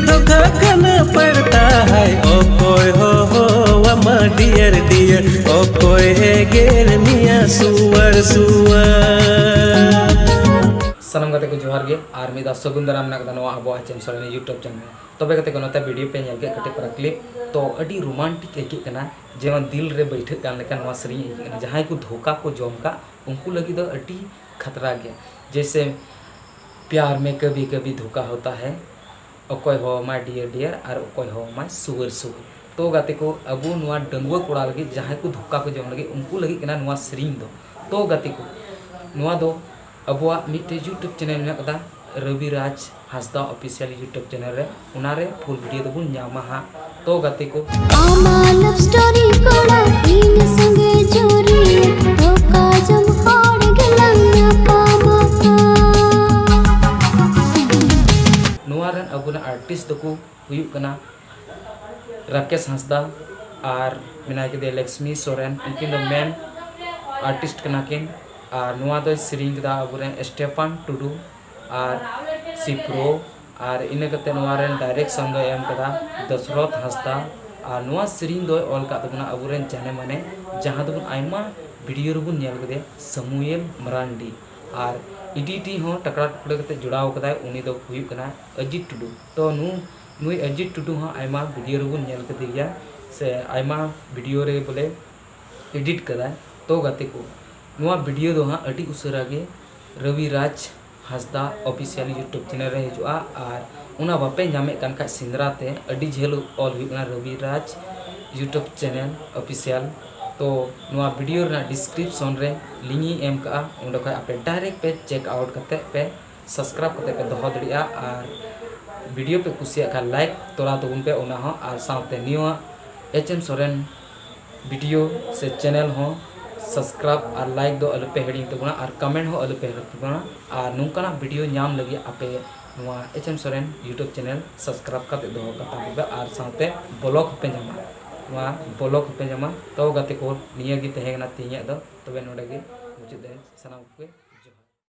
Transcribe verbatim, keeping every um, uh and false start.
ᱫᱷᱳᱠᱟ ᱠᱟᱱᱟ ᱯᱟᱲᱛᱟ ᱦᱟᱭ, ᱚᱠᱚᱭ ᱦᱚᱦᱚᱣᱟᱢᱟ deer deer, ᱚᱠᱚᱭ ᱮᱜᱮᱨ ᱢᱮᱭᱟ ᱥᱩᱣᱟᱨ ᱥᱩᱣᱟᱨ᱾ ᱥᱟᱱᱟᱢ ᱜᱟᱛᱮ ᱠᱚ ᱡᱚᱦᱟᱨ ᱜᱮ, ᱟᱨ ᱢᱤᱫ ᱫᱷᱟᱣ ᱥᱟᱹᱜᱩᱱ ᱫᱟᱨᱟᱢ ᱢᱮᱱᱟᱜ ᱠᱟᱫᱟ ᱱᱚᱣᱟ ᱟᱵᱚᱣᱟᱜ ᱪᱮᱱ ᱥᱚᱨᱮᱱ YouTube channel᱾ ᱛᱚᱵᱮ ᱜᱟᱛᱮ ᱠᱚ, ᱱᱚᱛᱮ video ᱯᱮ ᱧᱮᱞ ᱠᱮᱫ ᱠᱟᱹᱴᱤᱡ ᱯᱟᱨᱟ clip, ᱛᱚ ᱟᱹᱰᱤ romantic ᱟᱹᱭᱠᱟᱹᱜ ᱠᱟᱱᱟ, ᱡᱮᱢᱚᱱ ᱫᱤᱞ ᱨᱮ ᱵᱟᱹᱭᱴᱷᱟᱹᱜ ᱠᱟᱱ ᱞᱮᱠᱟ ᱱᱚᱣᱟ ᱥᱮᱨᱮᱧ ᱟᱹᱭᱠᱟᱹᱜ ᱠᱟᱱᱟ᱾ ᱡᱟᱦᱟᱸᱭ ᱠᱚ ᱫᱷᱳᱠᱟ ᱠᱚ ᱡᱚᱢ ᱠᱟᱜ, ᱩᱱᱠᱩ ᱞᱟᱹᱜᱤᱫ ᱫᱚ ᱟᱹᱰᱤ ᱠᱷᱟᱛᱨᱟ ᱜᱮᱭᱟ᱾ ᱡᱮᱭᱥᱮ ᱯᱭᱟᱨ ᱢᱮ ᱠᱟᱵᱷᱤ ᱠᱟᱵᱷᱤ ᱫᱷᱳᱠᱟ ᱦᱳᱛᱟ ᱦᱟᱭ, ᱚᱠᱚᱭ ᱦᱚᱦᱚᱣᱟᱢᱟᱭ ᱰᱤᱭᱟᱨ ᱰᱤᱭᱟᱨ ᱟᱨ ᱚᱠᱚᱭ ᱦᱚᱦᱚᱣᱟᱢᱟᱭ ᱥᱩᱣᱟᱹᱨ ᱥᱩᱣᱟᱹᱨ᱾ ᱛᱚ ᱜᱟᱛᱮ ᱠᱚ, ᱟᱵᱚ ᱱᱚᱣᱟ ᱰᱟᱺᱜᱩᱣᱟᱹ ᱠᱚᱲᱟ ᱞᱟᱹᱜᱤᱫ, ᱡᱟᱦᱟᱸᱭ ᱠᱚ ᱫᱷᱳᱠᱟ ᱠᱚ ᱡᱚᱢ ᱞᱟᱹᱜᱤᱫ, ᱩᱱᱠᱩ ᱞᱟᱹᱜᱤᱫ ᱠᱟᱱᱟ ᱱᱚᱣᱟ ᱥᱮᱨᱮᱧ ᱫᱚ᱾ ᱛᱚ ᱜᱟᱛᱮ ᱠᱚ, ᱱᱚᱣᱟ ᱫᱚ ᱟᱵᱚᱣᱟᱜ ᱢᱤᱫᱴᱮᱡ YouTube channel ᱢᱮᱱᱟᱜ ᱠᱟᱫᱟ, ᱨᱚᱵᱤ ᱨᱟᱡᱽ ᱦᱟᱸᱥᱫᱟ Official YouTube channel ᱨᱮ, ᱚᱱᱟᱨᱮ full video ᱫᱚᱵᱚᱱ ᱧᱟᱢᱟ ᱦᱟᱸᱜ᱾ ᱛᱚ ᱜᱟᱛᱮ ᱠᱚ, ᱟᱢᱟᱜ love story ᱠᱚᱲᱟ ᱤᱧ ᱥᱚᱸᱜᱮ ᱡᱩᱨᱤ, ᱫᱷᱳᱠᱟ ᱡᱚᱢ ᱦᱚᱲ ᱜᱮᱞᱟᱝ ᱧᱟᱯᱟᱢ ᱟᱠᱟᱱ᱾ ᱱᱚᱣᱟ ᱨᱮᱱ ᱟᱵᱚᱨᱮᱱ artist ᱫᱚᱠᱚ ᱦᱩᱭᱩᱜ ᱠᱟᱱᱟ ᱨᱟᱠᱮᱥ ᱦᱟᱸᱥᱫᱟ ᱟᱨ ᱢᱮᱱᱟᱭ ᱠᱟᱫᱮᱭᱟ ᱞᱚᱠᱥᱢᱤ ᱥᱚᱨᱮᱱ, ᱩᱱᱠᱤᱱ ᱫᱚ main artist ᱠᱟᱱᱟ ᱠᱤᱱ᱾ ᱟᱨ ᱱᱚᱣᱟ ᱫᱚᱭ ᱥᱮᱨᱮᱧ ᱠᱮᱫᱟ ᱟᱵᱚᱨᱮᱱ ᱥᱴᱮᱯᱷᱟᱱ ᱴᱩᱰᱩ ᱟᱨ ᱥᱤᱯᱨᱳ, ᱟᱨ ᱤᱱᱟᱹ ᱠᱟᱛᱮ ᱱᱚᱣᱟ ᱨᱮᱱ direction ᱫᱚᱭ ᱮᱢ ᱠᱟᱫᱟ ᱫᱚᱥᱨᱚᱛᱷ ᱦᱟᱸᱥᱫᱟ᱾ ᱟᱨ ᱱᱚᱣᱟ ᱥᱮᱨᱮᱧ ᱫᱚᱭ ᱚᱞ ᱠᱟᱫ ᱛᱟᱵᱚᱱᱟ ᱟᱵᱚᱨᱮᱱ ᱡᱟᱱᱮ ᱢᱟᱱᱮ, ᱡᱟᱦᱟᱸ ᱫᱚᱵᱚᱱ ᱟᱭᱢᱟ video ᱨᱮᱵᱚᱱ ᱧᱮᱞ ᱠᱟᱫᱮᱭᱟ, ᱥᱟᱢᱩᱭᱮᱞ ᱢᱟᱨᱟᱱᱰᱤ᱾ ᱟᱨ editing ᱦᱚᱸ ᱴᱟᱠᱲᱟ ᱴᱩᱠᱲᱟᱹ ᱠᱟᱛᱮ ᱡᱚᱲᱟᱣ ᱠᱟᱫᱟᱭ, ᱩᱱᱤ ᱫᱚ ᱦᱩᱭᱩᱜ ᱠᱟᱱᱟ ᱚᱡᱤᱛ ᱴᱩᱰᱩ᱾ ᱛᱚ ᱱᱩ ᱱᱩᱭ ᱚᱡᱤᱛ ᱴᱩᱰᱩ ᱦᱚᱸ ᱟᱭᱢᱟ video ᱨᱮᱵᱚᱱ ᱧᱮᱞ ᱠᱟᱫᱮ ᱜᱮᱭᱟ, ᱥᱮ ᱟᱭᱢᱟ video ᱨᱮ ᱵᱚᱞᱮ edit ᱠᱟᱫᱟᱭ᱾ ᱛᱚ ᱜᱟᱛᱮ ᱠᱚ, ᱱᱚᱣᱟ video ᱫᱚ ᱦᱟᱸᱜ ᱟᱹᱰᱤ ᱩᱥᱟᱹᱨᱟ ᱜᱮ ᱨᱚᱵᱤ ᱨᱟᱡᱽ ᱦᱟᱸᱥᱫᱟ Official YouTube channel ᱨᱮ ᱦᱤᱡᱩᱜᱼᱟ᱾ ᱟᱨ ᱚᱱᱟ ᱵᱟᱯᱮ ᱧᱟᱢᱮᱫ ᱠᱟᱱ ᱠᱷᱟᱡ ᱥᱮᱸᱫᱽᱨᱟ ᱛᱮ, ᱟᱹᱰᱤ ᱡᱷᱟᱹᱞ ᱚᱞ ᱦᱩᱭᱩᱜ ᱠᱟᱱᱟ ᱨᱚᱵᱤ ᱨᱟᱡᱽ YouTube channel Official᱾ ᱛᱚ ᱱᱚᱣᱟ video ᱨᱮᱱᱟᱜ description ᱨᱮ link ᱤᱧ ᱮᱢ ᱠᱟᱜᱼᱟ, ᱚᱸᱰᱮ ᱠᱷᱚᱡ ᱟᱯᱮ direct ᱯᱮ check out ᱠᱟᱛᱮ ᱯᱮ subscribe ᱠᱟᱛᱮ ᱯᱮ ᱫᱚᱦᱚ ᱫᱟᱲᱮᱭᱟᱜᱼᱟ᱾ ᱟᱨ video ᱯᱮ ᱠᱩᱥᱤᱭᱟᱜ ᱠᱷᱟᱱ like ᱛᱚᱨᱟ ᱛᱟᱵᱚᱱ ᱯᱮ ᱚᱱᱟ ᱦᱚᱸ, ᱟᱨ ᱥᱟᱶᱛᱮ ᱱᱤᱭᱟᱹ ᱮᱪ ᱮᱢ ᱥᱚᱨᱮᱱ video ᱥᱮ channel ᱦᱚᱸ subscribe ᱟᱨ like ᱫᱚ ᱟᱞᱚ ᱯᱮ ᱦᱤᱲᱤᱧ ᱛᱟᱵᱚᱱᱟ, ᱟᱨ comment ᱦᱚᱸ ᱟᱞᱚ ᱯᱮ ᱦᱤᱲᱤᱧ ᱛᱟᱵᱚᱱᱟ᱾ ᱟᱨ ᱱᱚᱝᱠᱟᱱᱟᱜ video ᱧᱟᱢ ᱞᱟᱹᱜᱤᱫ ᱟᱯᱮ ᱱᱚᱣᱟ H M Soren YouTube channel subscribe ᱠᱟᱛᱮ ᱫᱚᱦᱚ ᱠᱟᱛᱟ ᱯᱮ, ᱟᱨ ᱥᱟᱶᱛᱮ blog ᱦᱚᱸᱯᱮ ᱧᱟᱢᱟ, ᱱᱚᱣᱟ blog ᱦᱚᱸᱯᱮ ᱧᱟᱢᱟ᱾ ᱛᱚ ᱜᱟᱛᱮ ᱠᱚ, ᱱᱤᱭᱟᱹ ᱜᱮ ᱛᱟᱦᱮᱸ ᱠᱟᱱᱟ ᱛᱮᱦᱮᱧᱟᱜ ᱫᱚ᱾ ᱛᱚᱵᱮ ᱱᱚᱰᱮ ᱜᱮ ᱢᱩᱪᱟᱹᱫ ᱫᱟᱹᱧ ᱥᱟᱱᱟᱢ ᱠᱚᱜᱮ᱾